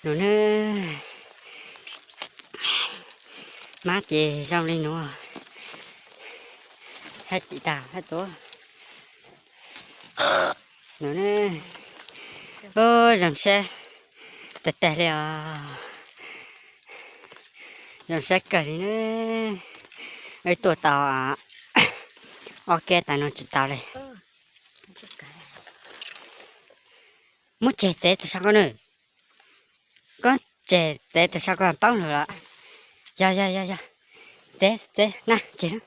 Nws ne, mab ces zoo li nuav, hab tim tag hab tuav. Nws ne, zoo sab tag tag li os. Zoo sab kawg li ne. Wb tuaj tau ob kab tas no tsis tau li. Muab tseg txev tag sab ko na. Koj tseg txev tag sab ko paub lug los. Yog yog yog yog. Txev txev na tseg na.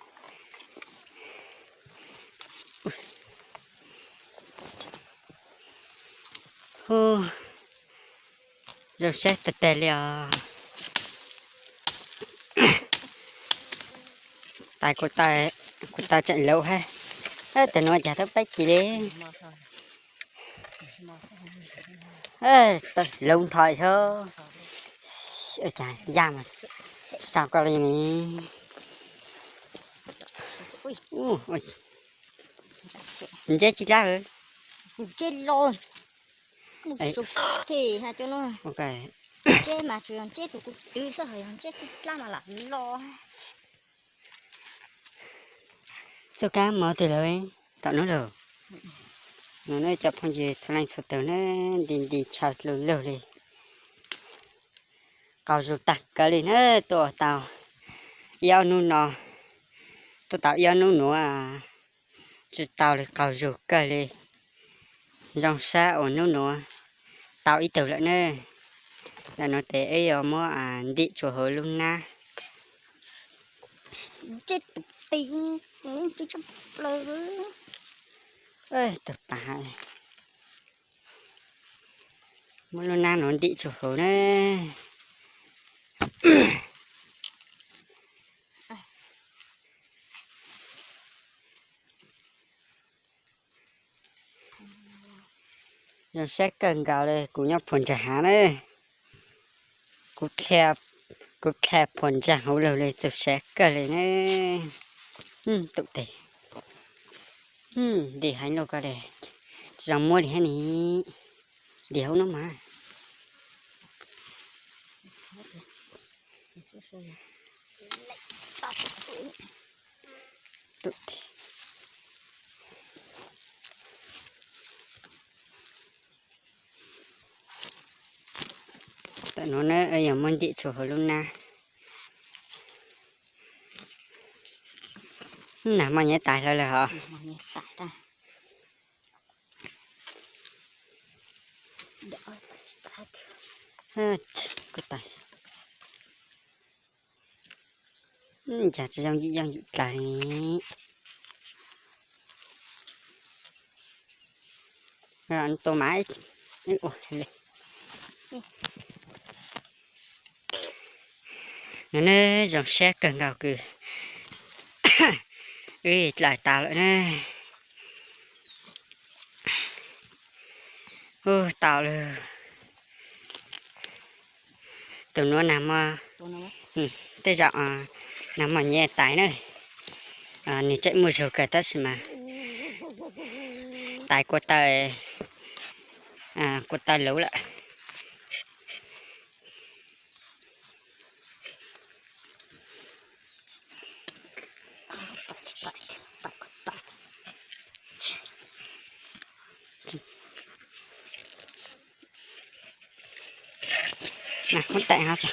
Hu, zoo sab tag tag li os. Tais kuv taw tseem lauv hab. Tag nuav cas tau peb kis li. Lauv nthaus xwb. Cas yaj mas sau koj li ne. Ntseb tsis dlab. Ntseb los. Ntseb mas tsuas yog ntseb tus kuv twv xwb, ho yog ntseb tsis dlab mas lam los. Txuj kab mob twg lawm, tom nub lawm. No ne cov phooj ywg txhua leej txhua tug ne, nti nti chaw lug lug li. Qaug zug tag kawg li na, tuaj tau ib ob hnub no, tuaj tau ib ob hnub nuav tsis tau li, qaug zug kawg li. Zoo sab uas hnub nuav tau ib tug lawm na. Ntawm nuav tes wb yuav muab ntim tsua hauv lub nab. Tug pas, muab lub nab nuav ntim tsua hauv na. Zoo sab kawg nkaus li, kuv nyob puag nraag haav na. Kuv dlha puag nraag hauv lug li, txaus sab kawg li na. Tus tes nti heev lug ko le, tsis zoo muab li hab ni. Nti hauv no mas. Tam nuav na yog muab ntim tsua hauv lub nab. Nag hmo nyiav tais lawm hov. Cas tsis zoo yim yooj yim dlaws li. Tua mas ua li. No ne zoo sab kawg nkaus kws wb dlaws tau lawm na. Ub, tau lawm. Tus nuav nag hmo, tej zaum nag hmo nyiav tais na, nws tseem muaj zug kawg tab sis mas tais kua taw, kua taw luv lawm. Nag hmo tais hov.